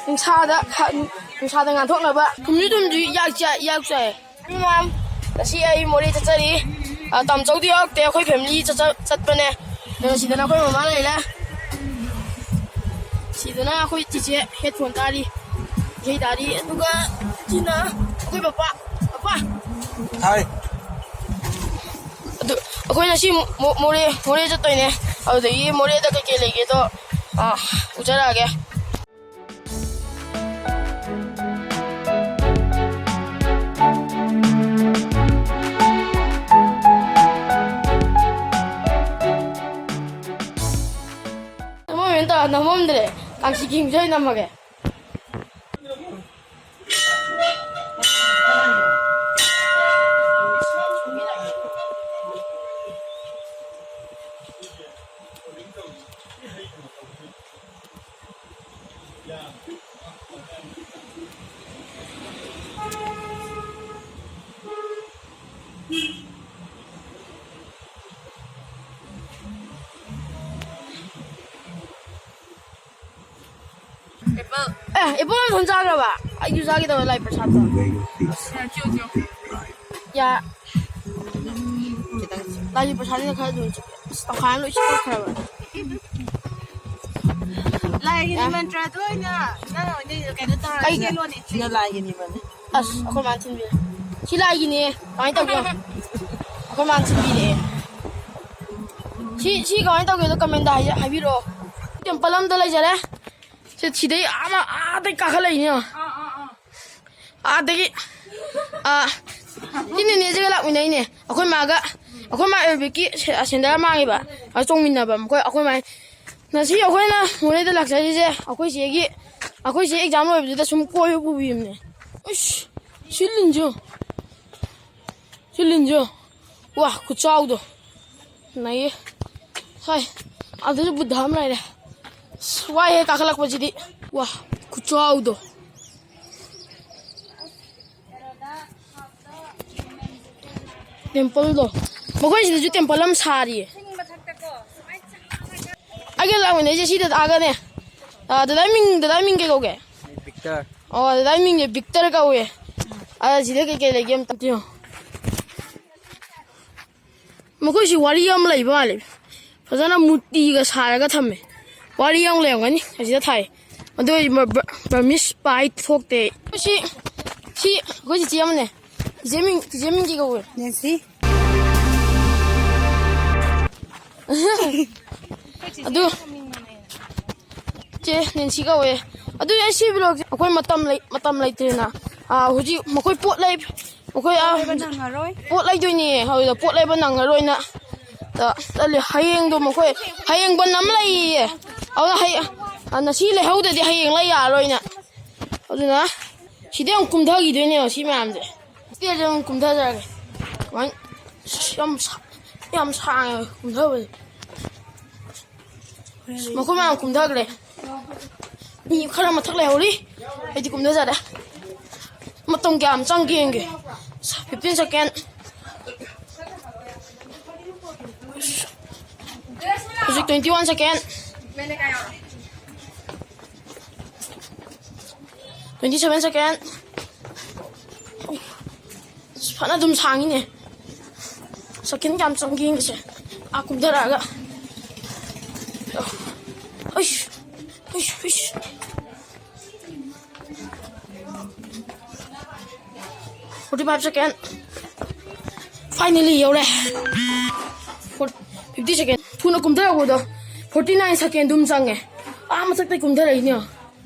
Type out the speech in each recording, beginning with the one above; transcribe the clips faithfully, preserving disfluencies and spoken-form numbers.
ꯅꯨꯡꯁꯥꯗ ꯈ-, ꯅꯨꯡꯁꯥꯗ ꯉꯥꯟꯊꯣꯛꯅꯕ ꯊꯨꯝꯁꯨ ꯊꯨꯝꯁꯨ ꯌꯥꯛ ꯆꯥ-, ꯌꯥꯛ ꯆꯥꯏ꯫ ꯃꯌꯥꯝ, ꯉꯁꯤ ꯑꯩ ꯃꯣꯔꯦ ꯆꯠꯆꯔꯤ꯫ ꯑ, ꯇꯥꯃꯣꯆꯧꯗꯤ ꯌꯥꯎꯔꯛꯇꯦ, ꯑꯩꯈꯣꯏ family ꯆꯠꯆ-, ꯆꯠꯄꯅꯦ꯫ ꯑꯗꯨꯒ ꯁꯤꯗꯅ ꯑꯩꯈꯣꯏ ꯃꯃꯥ ꯂꯩꯔꯦ꯫ ꯁꯤꯗꯅ ꯑꯩꯈꯣꯏ ꯆꯤꯆꯦ headphone ꯇꯥꯔꯤ, ꯏꯁꯩ ꯇꯥꯔꯤ꯫ ꯑꯗꯨꯒ ꯁꯤꯅ ꯑꯩꯈꯣꯏ ꯄꯄꯥ꯫ ꯄꯄꯥ! ꯍꯥꯏ꯫ ꯑꯗꯨ ꯑꯩꯈꯣꯏ ꯉꯁꯤ ꯃꯣ-, ꯃꯣꯔꯦ, ꯃꯣꯔꯦ ꯆꯠꯇꯣꯏꯅꯦ꯫ ꯑꯗꯨꯗꯒꯤ ꯃꯣꯔꯦꯗ ꯀꯩꯀꯩ ꯂꯩꯒꯦꯗꯣ, ꯑ, ꯎꯠꯆꯔꯛꯑꯒꯦ꯫ ꯅꯝꯃꯝꯃꯦꯅ ꯇꯧꯔ ꯅꯝꯃꯝꯗ꯭ꯔꯦ꯫ ꯀꯥꯡꯁꯤ ꯈꯤꯡꯕꯁꯦ ꯑꯣꯏꯅ ꯅꯝꯃꯒꯦ꯫ ꯑꯦ, apple ꯅꯊꯟ ꯆꯥꯈ꯭ꯔꯕ? ꯑꯩꯁꯨ ꯆꯥꯒꯦ ꯇꯧꯔ ꯂꯥꯏ ꯄ꯭ꯔꯁꯥꯗꯇꯣ꯫ ꯌꯥ-, ꯂꯥꯏꯒꯤ ꯄ꯭ꯔꯁꯥꯗꯅ ꯈꯔ ꯑꯗꯨꯝ ꯆꯤꯛꯑꯦ꯫ ꯑꯁ, ꯇꯪꯈꯥꯏ ꯑꯃ ꯂꯣꯏ ꯆꯤꯛꯈꯠꯈ꯭ꯔꯕ꯫ ꯂꯥꯏꯒꯤ ꯌꯥ-, ꯅꯤꯃꯟꯇ꯭ꯔꯗꯣ ꯑꯣꯏꯅ ꯅꯪ ꯑꯣꯏꯅ ꯀꯩꯅꯣ ꯇꯧꯔ ꯀꯩꯒꯤ? ꯆꯦꯜꯂꯣꯅꯦ꯫ ꯁꯤꯅ ꯂꯥꯏꯒꯤ ꯅꯤꯃꯟꯅꯦ꯫ ꯑꯁ, ꯑꯩꯈꯣꯏ ꯃꯥꯅ ꯊꯤꯟꯕꯤꯔꯦ꯫ ꯁꯤ ꯂꯥꯏꯒꯤꯅꯦ꯫ ꯀꯃꯥꯏꯅ ꯇꯧꯒꯦ? ꯑꯩꯈꯣꯏ ꯃꯥꯅ ꯊꯤꯟꯕꯤꯔꯛꯑꯦ꯫ ꯁꯤ, ꯁꯤ ꯀꯃꯥꯏꯅ ꯇꯧꯒꯦꯗꯣ comment ꯍꯥꯏꯖ-, ꯍꯥꯏꯕꯤꯔꯛꯑꯣ꯫ Temple ꯑꯝꯗ ꯂꯩꯖꯔꯦ꯫ ꯁꯤ ꯁꯤꯗꯩ ꯑꯥ ꯃ-, ꯑꯥꯗꯩ ꯀꯥꯈꯠꯂꯛꯏꯅꯦ꯫ ꯑꯥꯗꯒꯤ, ꯑꯥ, ꯁꯤ ꯅꯦꯅꯦꯁꯤꯒ ꯂꯥꯛꯃꯤꯟꯅꯩꯅꯦ꯫ ꯑꯩꯈꯣꯏ ꯃꯥꯒ, ꯑꯩꯈꯣꯏ ꯃꯥ ꯑꯦꯔꯣꯕꯤꯛꯀꯤ ꯁꯦ-, ꯁꯦꯟꯗꯜ ꯑꯃ ꯃꯥꯡꯉꯦꯕ꯫ ꯑꯗ ꯆꯣꯡꯃꯤꯟꯅꯕ꯫ ꯃꯈꯣꯏ, ꯑꯩꯈꯣꯏ ꯃꯥ ꯉꯁꯤ ꯑꯩꯈꯣꯏꯅ ꯃꯣꯔꯦꯗ ꯂꯥꯛꯆꯔꯤꯁꯦ ꯑꯩꯈꯣꯏ ꯆꯦꯒꯤ, ꯑꯩꯈꯣꯏ ꯆꯦ exam ꯂꯣꯏꯕꯗꯨꯗ ꯁꯨꯝ ꯀꯣꯏꯕ ꯄꯨꯕꯤꯕꯅꯦ꯫ ꯎꯁ, ꯁꯤ ꯂꯤꯟꯁꯨ, ꯁꯤ ꯂꯤꯟꯁꯨ꯫ ꯋꯥ, ꯈꯨꯆꯥꯎꯗꯣ꯫ ꯅꯩꯌꯦ꯫ ꯍꯣꯏ, ꯑꯗꯨꯁꯨ ꯕꯨꯙ ꯑꯃ ꯂꯩꯔꯦ꯫ ꯑꯁ, ꯋꯥꯏꯍꯦ ꯀꯥꯈꯠꯂꯛꯄꯁꯤꯗꯤ꯫ ꯋꯥ, ꯈꯨꯆꯥꯎꯗꯣ꯫ Templeꯗꯣ꯫ ꯃꯈꯣꯏ ꯁꯤꯗꯁꯨ temple ꯑꯃ ꯁꯥꯔꯤꯌꯦ꯫ ꯑꯩꯒ ꯂꯥꯛꯃꯤꯟꯅꯩꯁꯦ ꯁꯤ ꯗꯗꯥꯒꯅꯦ꯫ ꯑ, ꯗꯗꯥ ꯃꯤꯡ, ꯗꯗꯥ ꯃꯤꯡ ꯀꯩ ꯀꯧꯒꯦ? ꯑꯣ, ꯑꯗꯨꯗ ꯑꯩ ꯃꯤꯡꯁꯦ ꯕꯤꯛꯇꯔ ꯀꯧꯋꯦ꯫ ꯑꯗ ꯁꯤꯗ ꯀꯩꯀꯩ ꯂꯩꯒꯦ ꯑꯝꯇ ꯌꯦꯡꯉꯣ꯫ ꯃꯈꯣꯏꯁꯤ ꯋꯥꯔꯤ ꯑꯃ ꯂꯩꯕ ꯃꯥꯜꯂꯦ꯫ ꯐꯖꯅ ꯃꯨꯔꯇꯤꯒ ꯁꯥꯔꯒ ꯊꯝꯃꯦ꯫ ꯋꯥꯔꯤ ꯑꯃ ꯂꯩꯔꯝꯒꯅꯤ ꯑꯁꯤꯗ ꯊꯥꯏ꯫ ꯑꯗꯨ ꯕꯔꯃꯤꯁ ꯄꯥꯏ ꯊꯣꯛꯇꯦ꯫ ꯁꯤ, ꯁꯤ ꯑꯩꯈꯣꯏ ꯆꯤꯆꯦ ꯑꯃꯅꯦ꯫ ꯆꯤꯆꯦ ꯃꯤꯡ, ꯆꯤꯆꯦ ꯃꯤꯡ ꯀꯩ ꯀꯧꯋꯦ? ꯅꯦꯟꯁꯤ꯫ ꯑꯗꯨ ꯆꯦ ꯅꯦꯟꯁꯤ ꯀꯧꯋꯦ꯫ ꯑꯗꯨ ꯑꯩ ꯁꯤ ꯚꯤꯂꯣꯒꯁꯦ ꯑꯩꯈꯣꯏ ꯃꯇꯝ ꯂꯩ-, ꯃꯇꯝ ꯂꯩꯇ꯭ꯔꯦꯅ꯫ ꯑꯥ, ꯍꯧꯖꯤꯛ ꯃꯈꯣꯏ ꯄꯣꯠ ꯂꯩ-, ꯃꯈꯣꯏ, ꯑꯥ, ꯂꯩꯕ ꯅꯪꯉꯔꯣꯏ꯫ ꯄꯣꯠ ꯂꯩꯗꯣꯏꯅꯦ꯫ ꯍꯧꯖꯤꯛ ꯄꯣꯠ ꯂꯩꯕ ꯅꯪꯉꯔꯣꯏꯅ꯫ ꯑ, ꯆꯠꯂꯦ꯫ ꯍꯌꯦꯡꯗꯣ ꯃꯈꯣꯏ, ꯍꯌꯦꯡ ꯕꯟ ꯑꯃ ꯂꯩꯌꯦ꯫ ꯑꯗꯨꯅ ꯍꯌꯦꯡ, ꯑ, ꯉꯁꯤ ꯂꯩꯍꯧꯗ꯭ꯔꯗꯤ ꯍꯌꯦꯡ ꯂꯩ ꯌꯥꯔꯔꯣꯏꯅ꯫ ꯑꯗꯨꯅ ꯁꯤꯗꯩ ꯑꯃꯨꯛ ꯀꯨꯝꯊꯈꯤꯗꯣꯏꯅꯦꯕ ꯁꯤ ꯃꯌꯥꯝꯁꯦ꯫ ꯁꯤꯗꯩꯗ ꯑꯃꯨꯛ ꯀꯨꯝꯊꯖꯔꯒꯦ꯫ ꯀꯃꯥꯏꯅ? ꯑꯁ, ꯌꯥꯝ ꯁꯥ-, ꯌꯥꯝ ꯁꯥꯡꯉꯦ ꯀꯨꯝꯊꯕꯁꯦ꯫ ꯃꯈꯣꯏ ꯃꯌꯥꯝ ꯀꯨꯝꯊꯈ꯭ꯔꯦ꯫ ꯃꯤ ꯈꯔ ꯃꯊꯛ ꯂꯩꯍꯧꯔꯤ꯫ ꯑꯩꯗꯤ ꯀꯨꯝꯊꯖꯔꯦ꯫ ꯃꯇꯝ ꯀꯌꯥꯝ ꯆꯪꯒꯦ ꯌꯦꯡꯒꯦ꯫ Fifteen second꯫ ꯍꯧꯖꯤꯛ twenty one second꯫ Twenty seven second꯫ ꯑꯁ, ꯐꯅ ꯑꯗꯨꯝ ꯁꯥꯡꯉꯤꯅꯦ꯫ Second ꯀꯌꯥꯝ ꯆꯪꯒꯦ ꯌꯦꯡꯒꯦꯁꯦ꯫ ꯑꯥ, ꯀꯨꯝꯊꯔꯛꯑꯒ꯫ ꯑꯩꯁ, ꯑꯩꯁ, ꯑꯩꯁ꯫ Forty five second꯫ Finally ꯌꯧꯔꯦ꯫ Fifty second꯫ ꯊꯨꯅ ꯀꯨꯝꯊꯔꯛꯄꯗꯣ꯫ Forty nine second ꯑꯗꯨꯝ ꯆꯪꯉꯦ꯫ ꯑꯥ ꯃꯊꯛꯇꯩ ꯀꯨꯝꯊꯔꯛꯏꯅꯦ꯫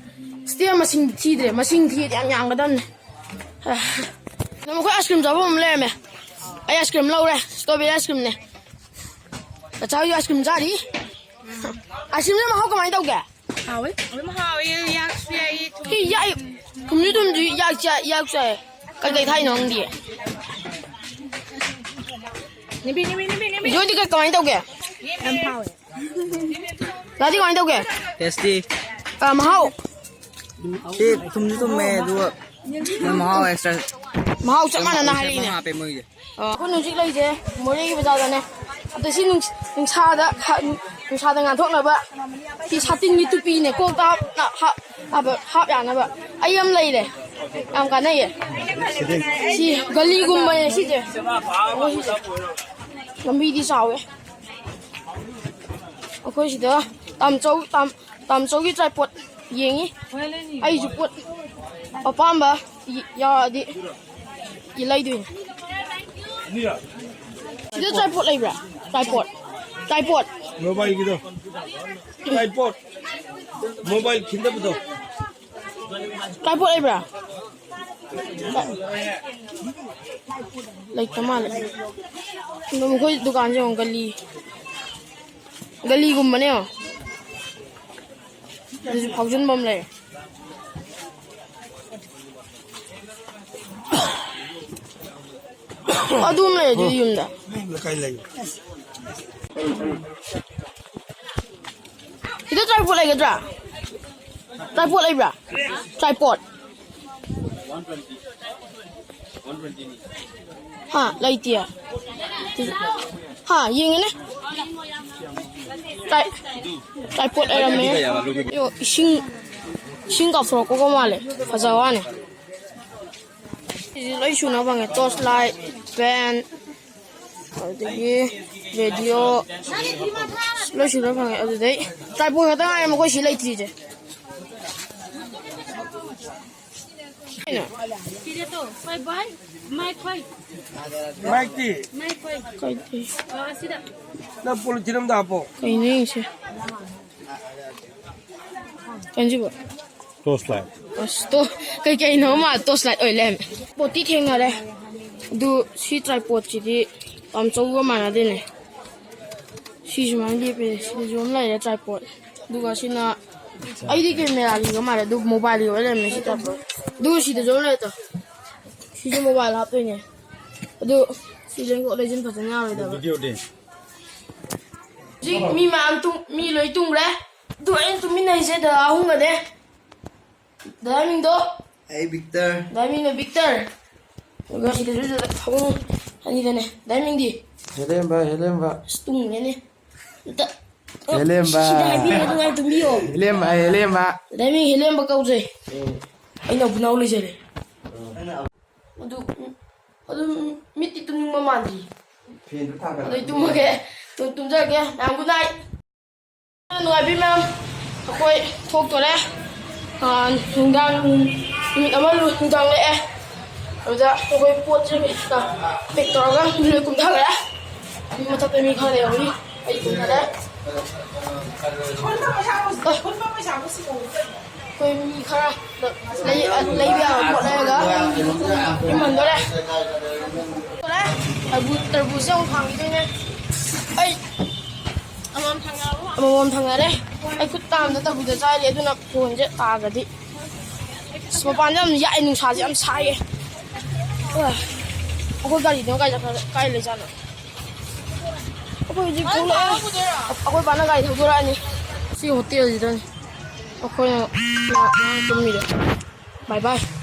Stair ꯃꯁꯤꯡ ꯊꯤꯗ꯭ꯔꯦ꯫ ꯃꯁꯤꯡ ꯊꯤꯗꯤ ꯌꯥꯝ ꯌꯥꯝꯒꯗꯕꯅꯦ꯫ ꯑꯥ꯫ ꯅꯪ, ꯃꯈꯣꯏ ice cream ꯆꯥꯐꯝ ꯑꯃ ꯂꯩꯔꯝꯃꯦ꯫ ꯑꯩ ice cream ꯂꯧꯔꯦ꯫ Strawberry ice creamꯅꯦ꯫ ꯆꯆꯥ ꯍꯣꯏꯁꯨ ice cream ꯆꯥꯔꯤ꯫ Ice creamꯁꯦ ꯃꯍꯥꯎ ꯀꯃꯥꯏꯅ ꯇꯧꯒꯦ? ꯍꯥꯎꯋꯦ꯫ ꯑꯗꯨꯝ ꯍꯥꯎꯋꯦ, ꯌꯥꯛꯁꯨ ꯌꯥꯛꯏ, ꯊꯨꯝ-, ꯀꯤ ꯌꯥꯛꯏ꯫ ꯊꯨꯝꯁꯨ ꯊꯨꯝꯁꯨ ꯌꯥꯛ ꯆꯥ-, ꯌꯥꯛ ꯆꯥꯏ꯫ ꯀꯩꯀꯩ ꯊꯥꯏꯅꯣ ꯈꯪꯗꯤꯌꯦ꯫ ꯅꯤꯕꯤ, ꯅꯤꯕꯤ, ꯅꯤꯕꯤ, ꯅꯤꯕꯤ꯫ ꯖꯣꯏꯗꯤ ꯀꯩ, ꯀꯃꯥꯏꯅ ꯇꯧꯒꯦ? ꯌꯥꯝ ꯍꯥꯎꯋꯦ꯫ ꯗꯥꯗꯤ ꯀꯃꯥꯏꯅ ꯇꯧꯒꯦ? Tasty꯫ ꯑ, ꯃꯍꯥꯎ? ꯁꯤ ꯊꯨꯝꯁꯨ ꯊꯨꯝꯃꯦ, ꯑꯗꯨꯒ ꯃꯍꯥꯎ extra꯫ ꯃꯍꯥꯎ ꯆꯞ ꯃꯥꯟꯅꯅ extra ꯍꯥꯏꯔꯛꯏꯅꯦ꯫ ꯍꯥꯞꯄꯦ ꯃꯣꯏꯒꯤ꯫ ꯑ, ꯑꯩꯈꯣꯏꯅ ꯍꯧꯖꯤꯛ ꯂꯩꯁꯦ ꯃꯣꯔꯦꯒꯤ ꯕꯖꯥꯔꯗꯅꯦ꯫ ꯑꯗꯣ ꯁꯤ ꯅꯨꯡ-, ꯅꯨꯡꯁꯥꯗ ꯈ-, ꯅꯨꯡꯁꯥꯗ ꯉꯥꯟꯊꯣꯛꯅꯕ ꯁꯤ ꯁꯥꯇꯤꯟꯒꯤ ꯇꯨꯄꯤꯅꯦ, ꯀꯣꯛꯇ ꯍꯥꯞ-, ꯍꯥꯞ-, ꯍꯥꯞ ꯌꯥꯅꯕ꯫ ꯑꯩ ꯑꯃ ꯂꯩꯔꯦ꯫ ꯌꯥꯝ ꯀꯥꯟꯅꯩꯌꯦ꯫ ꯁꯤ ꯒꯂꯤꯒꯨꯝꯕꯅꯦ ꯁꯤꯁꯦ꯫ ꯑꯣ, ꯁꯤꯁꯦ꯫ ꯂꯝꯕꯤꯗꯤ ꯆꯥꯎꯋꯦ꯫ ꯑꯩꯈꯣꯏ ꯁꯤꯗ ꯇꯥꯝꯆꯧ-, ꯇꯥꯝ-, ꯇꯥꯝꯆꯧꯒꯤ tripod ꯌꯦꯡꯉꯤ꯫ ꯑꯩꯁꯨ ꯄꯣꯠ ꯑꯄꯥꯝꯕ ꯌꯥꯎꯔꯗꯤ ꯂꯩꯗꯣꯏꯅꯤ꯫ ꯁꯤꯗ tripod ꯂꯩꯕ꯭ꯔꯥ? Tripod꯫ Tripod꯫ Mobileꯒꯤꯗꯣ꯫ Tripod꯫ Mobile ꯈꯤꯟꯗꯕꯗꯣ꯫ Tripod ꯂꯩꯕ꯭ꯔꯥ? ꯂꯩꯇ ꯃꯥꯜꯂꯦ꯫ ꯑꯗꯣ ꯃꯈꯣꯏ ꯗꯨꯀꯥꯟꯁꯦ ꯑꯃꯨꯛ ꯒꯂꯤ, ꯒꯂꯤꯒꯨꯝꯕꯅꯦ ꯌꯦꯡꯉꯣ꯫ ꯑꯗꯨꯁꯨ ꯐꯥꯎꯖꯤꯟꯐꯝ ꯂꯩ꯫ ꯑꯗꯨꯝ ꯂꯩ ꯑꯗꯨꯗꯤ ꯌꯨꯝꯗ꯫ ꯌꯨꯝꯗ ꯀꯩ ꯂꯩ? ꯁꯤꯗ tripod ꯂꯩꯒꯗ꯭ꯔꯥ? Tripod ꯂꯩꯕ꯭ꯔꯥ? Tripod꯫ ꯍꯥ, ꯂꯩꯇꯦ꯫ ꯍꯥ, ꯌꯦꯡꯒꯦꯅꯦ꯫ Tri-, tripod ꯂꯩꯔꯝꯃꯦ꯫ ꯌꯣ, ꯏꯁꯤꯡ, ꯏꯁꯤꯡ ꯀꯥꯞꯊꯣꯔꯛꯄꯒ ꯃꯥꯜꯂꯦ꯫ ꯐꯖꯕ ꯋꯥꯅꯦ꯫ ꯁꯤꯁꯦ ꯂꯣꯏ ꯁꯨꯅ ꯐꯪꯉꯦ꯫ Torch light, pen, ꯑꯗꯨꯗꯒꯤ radio, ꯂꯣꯏ ꯁꯨꯅ ꯐꯪꯉꯦ꯫ ꯑꯗꯨꯗꯩ tripod ꯈꯛꯇ ꯉꯥꯏꯔꯦ ꯃꯈꯣꯏ ꯁꯤ ꯂꯩꯇ꯭ꯔꯤꯁꯦ꯫ ꯀꯩꯅꯣ? ꯁꯤꯗ ꯇꯣ, ꯈ꯭ꯋꯥꯏ ꯕꯥꯏ, ꯃꯥꯏ ꯈ꯭ꯋꯥꯏ, ꯃꯥꯏꯛꯇꯤ? ꯃꯥꯏ ꯈ꯭ꯋꯥꯏ꯫ ꯀꯩꯗꯤ? ꯑ, ꯑꯁꯤꯗ꯫ ꯅꯪ ꯄꯣꯂꯤꯊꯤꯟ ꯑꯝꯗ ꯍꯥꯞꯄꯣ꯫ ꯀꯩꯅꯣ ꯌꯦꯡꯁꯦ? ꯀꯩꯅꯣ ꯁꯤꯕꯣ? Torch light꯫ ꯑꯁ, ꯇꯣ-, ꯀꯩꯀꯩꯅꯣ ꯃꯥ torch light ꯑꯣꯏ ꯂꯩꯔꯝꯃꯦ꯫ ꯄꯣꯠꯇꯤ ꯊꯦꯡꯅꯔꯦ꯫ ꯑꯗꯨ ꯁꯤ tripodꯁꯤꯗꯤ ꯌꯥꯝ ꯆꯧꯒ ꯃꯥꯟꯅꯗꯦꯅꯦ꯫ ꯁꯤ ꯁꯨꯃꯥꯏꯅ ꯂꯦꯞꯄꯦ꯫ ꯁꯤꯗꯁꯨ ꯑꯃ ꯂꯩꯔꯦ tripod꯫ ꯑꯗꯨꯒ ꯁꯤꯅ ꯑꯩꯗꯤ cameraꯒꯤꯒ ꯃꯥꯜꯂꯦ, ꯑꯗꯨ mobileꯒꯤ ꯑꯣꯏ ꯂꯩꯔꯝꯃꯦ ꯁꯤ tripod꯫ ꯑꯗꯨꯒ ꯁꯤꯗꯁꯨ ꯑꯃ ꯂꯩꯔꯦ꯫ ꯁꯤꯁꯨ mobile ꯍꯥꯞꯇꯣꯏꯅꯦ꯫ ꯑꯗꯨ ꯁꯤ ꯂꯦꯡꯊꯣꯛ ꯂꯦꯡꯁꯤꯟ ꯐꯖꯅ ꯌꯥꯔꯣꯏꯗꯕ꯫ Videoꯗꯤ? ꯍꯧꯖꯤꯛ ꯃꯤ ꯃꯌꯥꯝ ꯇꯨꯝ-, ꯃꯤ ꯂꯣꯏ ꯇꯨꯝꯈ꯭ꯔꯦ꯫ ꯑꯗꯨ ꯑꯩꯅ ꯇꯨꯝꯃꯤꯟꯅꯩꯁꯦ ꯗꯗꯥ ꯑꯍꯨꯝꯒꯅꯦ꯫ ꯗꯗꯥ ꯃꯤꯡꯗꯣ? ꯑꯩ ꯕꯤꯛꯇꯔ꯫ ꯗꯗꯥ ꯃꯤꯡꯅ ꯕꯤꯛꯇꯔ꯫ ꯑꯗꯨꯒ ꯁꯤꯗꯁꯨ ꯐꯃꯨꯡ ꯑꯅꯤꯗꯅꯦ꯫ ꯗꯗꯥ ꯃꯤꯡꯗꯤ? ꯍꯦꯂꯦꯝꯕ, ꯍꯦꯂꯦꯝꯕ꯫ ꯑꯁ, ꯇꯨꯝꯃꯨꯔꯦꯅꯦ꯫ ꯑꯝꯇ ꯍꯦꯂꯦꯝꯕ꯫ ꯁꯤꯗ ꯍꯥꯏꯕꯤꯔꯒ ꯑꯗꯨꯃꯥꯏꯅ ꯇꯨꯝꯕꯤꯌꯣ꯫ ꯍꯦꯂꯦꯝꯕ, ꯍꯦꯂꯦꯝꯕ꯫ ꯗꯗꯥ ꯃꯤꯡ ꯍꯦꯂꯦꯝꯕ ꯀꯧꯖꯩ꯫ ꯎꯝ꯫ ꯑꯩꯅ ꯕꯨꯅꯥꯎ ꯂꯩꯖꯔꯦ꯫ ꯑꯗꯨ, ꯑꯗꯨꯝ ꯃꯤꯠꯇꯤ ꯇꯨꯝꯅꯤꯡꯕ ꯃꯥꯟꯗ꯭ꯔꯤ꯫ ꯐꯦꯟꯗꯨ ꯊꯥꯒꯠꯂꯣ꯫ ꯑꯗꯨ ꯑꯩ ꯇꯨꯝꯃꯒꯦ꯫ ꯇꯨꯝ-, ꯇꯨꯝꯖꯔꯒꯦ꯫ ꯃꯌꯥꯝ good night꯫ ꯅꯨꯡꯉꯥꯏꯕꯤ ꯃꯌꯥꯝ, ꯑꯩꯈꯣꯏ ꯊꯣꯛꯇꯣꯔꯦ꯫ ꯑꯥ, ꯅꯨꯡꯗꯥꯡ, ꯅꯨꯃꯤꯠ ꯑꯃ ꯂꯨ-, ꯅꯨꯡꯗꯥꯡ ꯂꯦꯛꯑꯦ꯫ ꯑꯗꯨꯗ ꯑꯩꯈꯣꯏ ꯄꯣꯠꯁꯦ pack ꯇꯧꯔꯒ ꯂꯣꯏ ꯀꯨꯝꯊꯈ꯭ꯔꯦ꯫ ꯃꯊꯛꯇ ꯃꯤ ꯈꯔ ꯂꯩꯍꯧꯔꯤ꯫ ꯑꯩ ꯀꯨꯝꯊꯔꯦ꯫ ꯑꯩꯈꯣꯏ ꯃꯤ ꯈꯔ ꯂꯩ-, ꯂꯩꯕ ꯌꯥꯕ ꯄꯣꯠ ꯂꯩꯔꯒ ꯌꯨꯝ ꯍꯟꯗꯣꯔꯦ꯫ ꯇꯔꯕꯨ-, ꯇꯔꯕꯨꯖꯁꯦ ꯑꯃꯨꯛ ꯊꯥꯡꯈꯤꯗꯣꯏꯅꯦ꯫ ꯑꯩ ꯑꯃꯃꯝ ꯊꯥꯡꯅꯔꯦ꯫ ꯑꯩ ꯈꯨꯠ ꯇꯥ ꯑꯝꯗ ꯇꯔꯕꯨꯖ ꯆꯥꯔꯤ, ꯑꯗꯨꯅ ꯐꯣꯟꯁꯦ ꯇꯥꯔꯒꯗꯤ꯫ ꯑꯁ, ꯃꯄꯥꯟꯗ ꯌꯥꯝ ꯌꯥꯛꯑꯦ, ꯅꯨꯡꯁꯥꯁꯦ ꯌꯥꯝ ꯁꯥꯏꯌꯦ꯫ ꯑꯩꯈꯣꯏ ꯒꯥꯔꯤꯗꯣ ꯀꯥꯏ ꯆꯠꯈ꯭ꯔ-, ꯀꯥꯏ ꯂꯩꯖꯥꯠꯅꯣ? ꯑꯩꯈꯣꯏ ꯍꯧꯖꯤꯛ ꯊꯣꯛꯂꯛꯑꯦ꯫ ꯑꯩꯈꯣꯏ ꯕꯥꯅ ꯒꯥꯔꯤ ꯊꯧꯗꯣꯔꯛꯑꯅꯤ꯫ ꯁꯤ ꯍꯣꯇꯦꯜꯁꯤꯗꯅꯤ ꯑꯩꯈꯣꯏꯅ ꯉꯥꯏꯍꯥꯛ ꯇꯨꯝꯃꯤꯗꯣ꯫ Bye bye꯫